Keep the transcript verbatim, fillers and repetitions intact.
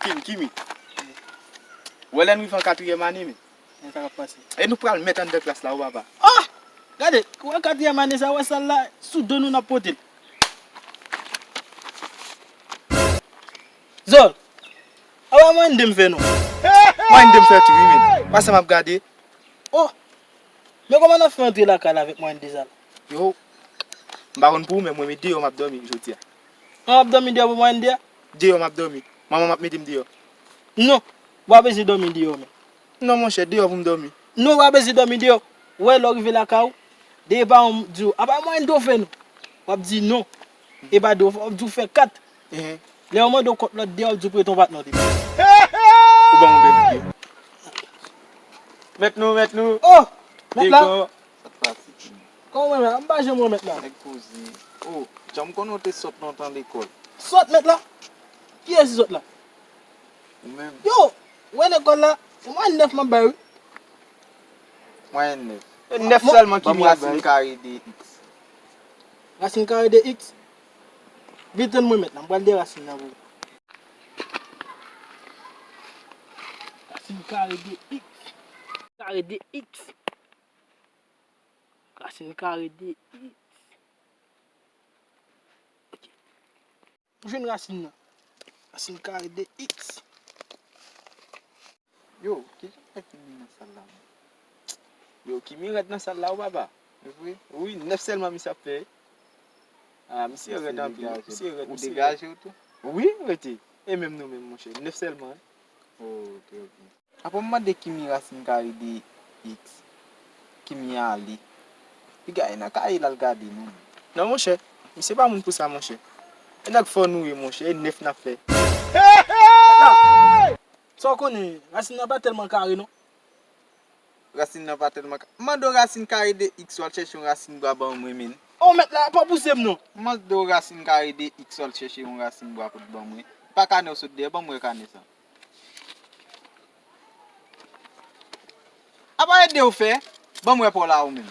Kim, Kimi. Wè lè n rive an katriyèm ane, men. Men sa k ap pase. E nou pral mèt anndan klas la, wi, papa. Ah! Gade, wè katriyèm ane sa, wè sal la, sou do nou n ap pote l. Zòl! A pa mwen de m fè non. Mwen de m fè tou, wi, men. Pa sa m ap gade. Oh! Men kòman n ap fè antre lakay la avèk mwen de sa la? Yo, m pa konn pou ou, men mwen, men deyò m ap dòmi jodi a. An ap dòmi deyò pou mwen de a? Deyò m ap dòmi. Manman m ap mete m deyò. Non, w pa bezwen dòmi deyò, men. Non, monchè, deyò pou m dòmi. Non, w pa bezwen dòmi deyò. Ou wè, lè w rive lakay ou, dèyè paran w di w, apa mwen de w fè non. W ap di non. E pa de w, w ap di w fè kat. Ehe. Lè yo mande w kont lòt de a, w di w prete yon patnè w te pran. Ou ban m yon bèl ide. Mèt nou, mèt nou. Oh! Mèt la? Degan. Sa k pase? Kòman w renmen la? M pa janm wè mèt la. Nèg poze. Oh, jan m konnen w te sòt lontan lekòl. Sòt mèt la? Kiyès ki sòt la? Ou menm. Yo, wè lekòl la, se mwayèn nèf m ap bay, wi. Mwayèn nèf. E nèf sèlman ki m ap bay. Ban m rasin kare de x. Rasin kare de x? Vin tann mwen mèt la, m pral derasin nan pou ou. Rasin kare de x. Kare de x. Rasin kare de x. Ok. M jwenn rasin nan. Rasin kare de x. Yo, kijan fè Kimi nan sal la, menm? Yo, Kimi rèd nan sal la, wi, papa. E vre? Wi, nèf sèlman misye ap fè. Ah, misye rèd anpil, misye rèd, misye rèd. Ou degaje w tou? Wi, rete. E menm nou menm, monchè. Nèf sèlman, wi. Oh, ok, ok. Apa m mande Kimi rasin kare de x. Kimi ale. Piga e nan kaye l al gade non. Non, monchè. Misye pa moun pou sa, monchè. E nèg fò nou ye, monchè. E nèf n ap fè. Sa w konnen, rasin nan pa tèlman kare non. Rasin nan pa tèlman ka-, m mande w rasin kare de x, w al chèche yon rasin bwa ban mwen, men. Oh, mèt la, pa pouse m non. M mande w rasin kare de x, w al chèche yon rasin bwa pou t ban mwen. Pa kanè w sot dèyè, ban mwen kanè sa. Apa ede w fè? Ban m wè pa w la ou menm.